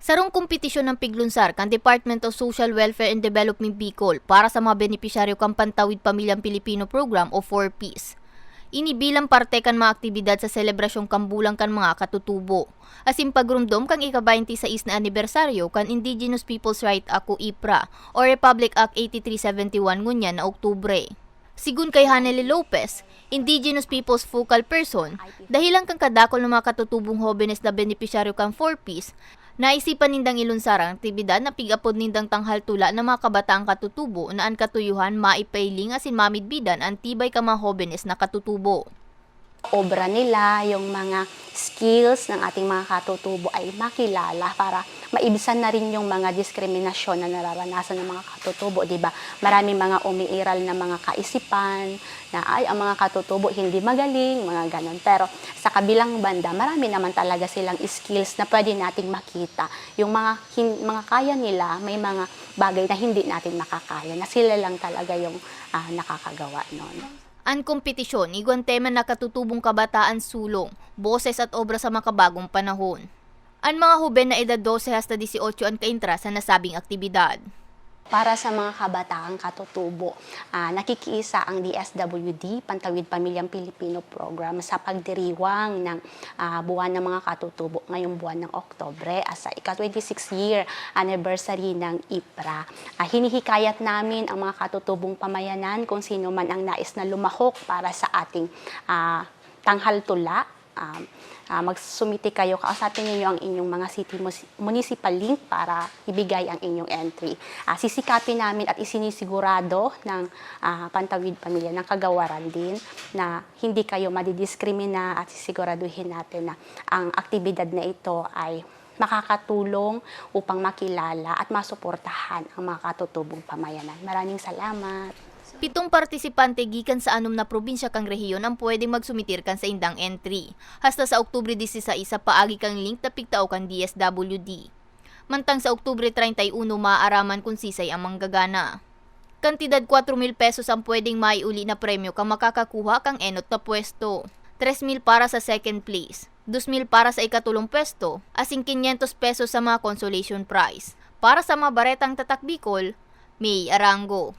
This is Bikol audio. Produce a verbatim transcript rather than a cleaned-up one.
Sarong kompetisyon ang piglunsar kan Department of Social Welfare and Development Bicol para sa mga benepisyaryo kan Pantawid Pamilyang Pilipino Program o four Ps. Ini bilang parte kan mga aktibidad sa selebrasyon kan bulan kan mga katutubo, asin pagromdom kan ika-baynte sais na anibersaryo kan Indigenous Peoples' Right Act o IPRA o Republic Act eighty-three seventy-one ngunyan na Oktubre. Sigun kay Hanely Lopez, Indigenous People's Focal Person, dahilan kan kadakul na mga katutubong hobenes na benepisyaryo kan four Ps, naisipan nindang ilunsar ang aktibidad na pig-apod nindang Tanghal Tula na mga kabataang katutubo na an katuyohan maipailing asin mamidbidan an tibay kan mga hobenes na katutubo. Obra nila, yung mga skills ng ating mga katutubo ay makilala para maibsan na rin yung mga diskriminasyon na nararanasan ng mga katutubo, di ba? Maraming mga umiiral na mga kaisipan na, "Ay, ang mga katutubo hindi magaling," mga ganon. Pero sa kabilang banda, marami naman talaga silang skills na pwede nating makita. Yung mga, hin- mga kaya nila, may mga bagay na hindi natin makakaya, na sila lang talaga yung ah, nakakagawa nun. An kompetisyon, igwang tema na katutubong kabataan sulong, boses at obra sa makabagong panahon. An mga hoben na edad dose hasta dieciocho an kaentra sa nasabing aktibidad. Para sa mga kabataang katutubo, ah, nakikiisa ang D S W D, Pantawid Pamilyang Pilipino Program, sa pagdiriwang ng ah, buwan ng mga katutubo ngayong buwan ng Oktobre, ah, sa ika-twenty-six year anniversary ng IPRA. Ah, hinihikayat namin ang mga katutubong pamayanan, kung sino man ang nais na lumahok para sa ating ah, Tanghal Tula. Ah, ah, magsumite kayo, kausapin ninyo ang inyong mga city mus- municipal link para ibigay ang inyong entry. Ah, sisikapin namin at isinisigurado ng ah, Pantawid Pamilya ng Kagawaran din na hindi kayo madidiskrimina at sisiguraduhin natin na ang aktibidad na ito ay makakatulong upang makilala at masuportahan ang mga katutubong pamayanan. Maraming salamat. Pitong partisipante gikan sa anom na probinsya kan rehiyon ang pwedeng magsumitir kan saindang entry. Hasta sa Oktubre dieciséis sa paagi kan link na pigtao kan D S W D. Mantang sa Oktubre treinta y uno maaaraman kun sisay ang manggagana. Kantidad kwatro mil pesos ang pwedeng maiuli na premyo kan makakakuha kan enot na pwesto, tres mil para sa second place, dos mil para sa ikatolong pwesto, asin kinyentos pesos sa mga consolation prize. Para sa mga baretang Tatak Bicol, May Arango.